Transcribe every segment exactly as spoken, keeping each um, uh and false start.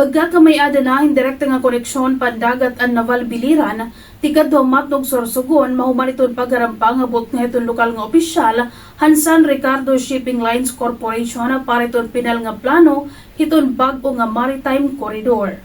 Pagkakamay-ada na hin direkta nga koneksyon pan dagat an Naval Biliran, tikadto ha Matnog, Sorsogon, mahuman iton pagharangpang ha butnga hiton lokal nga opisyal han San Ricardo Shipping Lines Corporation para hiton pinal nga plano hiton bag-o nga maritime corridor.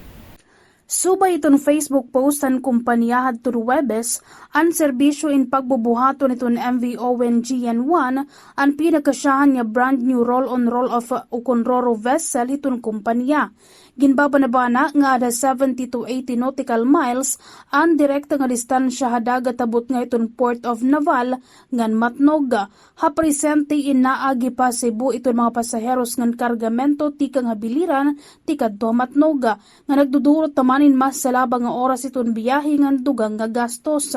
Subay hiton Facebook post han kompanya hadton Huwebes, an serbisyo in pagbubuhaton hiton M V Owen G N one, an pinakasyahan nga brand new roll-on roll-off ukon ro-ro vessel hiton kompanya. Ginbabanabana nga ada seventy to eighty nautical miles an direkta nga distansya ha dagat ha butnga hiton Port of Naval ngan Matnog. Ha presente in naagi pa Cebu iton mga pasaheros ngan kargamento tikang ha Biliran tikadto ha Matnog, nga nagdudurot naman in mas halaba nga oras iton biyahe ngan dugang nga gastos.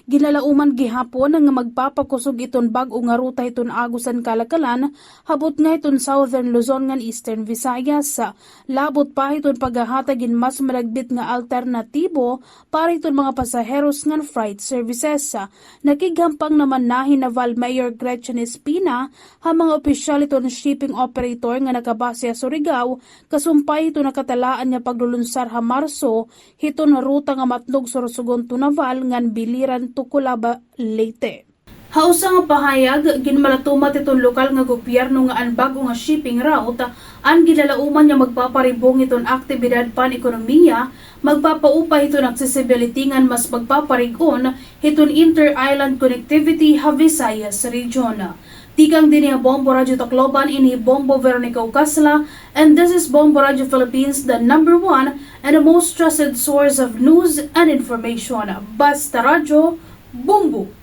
Ginlalauman gihapon nga magpapakusog iton bag-o nga ruta hiton Agusan, Kalakalan, ha butnga hiton Southern Luzon ngan Eastern Visayas. Labot pa hiton paghahatag hin mas managbit nga alternatibo para hiton mga pasaheros ngan freight services. Nakighampang naman na hi Naval Mayor Gretchen Espina ha mga opisyal hiton shipping operator nga nakabase ha Surigao, kasumpay hiton nakatalaan nga paglulunsar ha Marso hiton ruta nga Matnog, Sorsogon to Naval ngan Biliran to Colaba, Leyte. Ha usa nga pahayag, ginmalatumat hiton lokal nga gobyerno nga an bag-o nga shipping route an ginlalauman nga magpaparibong hiton aktibidad pan-ekonomiya, magpapaupay hiton accessibility ngan mas magpaparig-on hiton inter-island connectivity ha Visayas Region. Tikang dinhi ha Bombo Radyo Tacloban, ini hi Bombo Veronica Ucasla, and this is Bombo Radyo Philippines, the number one and the most trusted source of news and information. Basta Radyo, Bombo!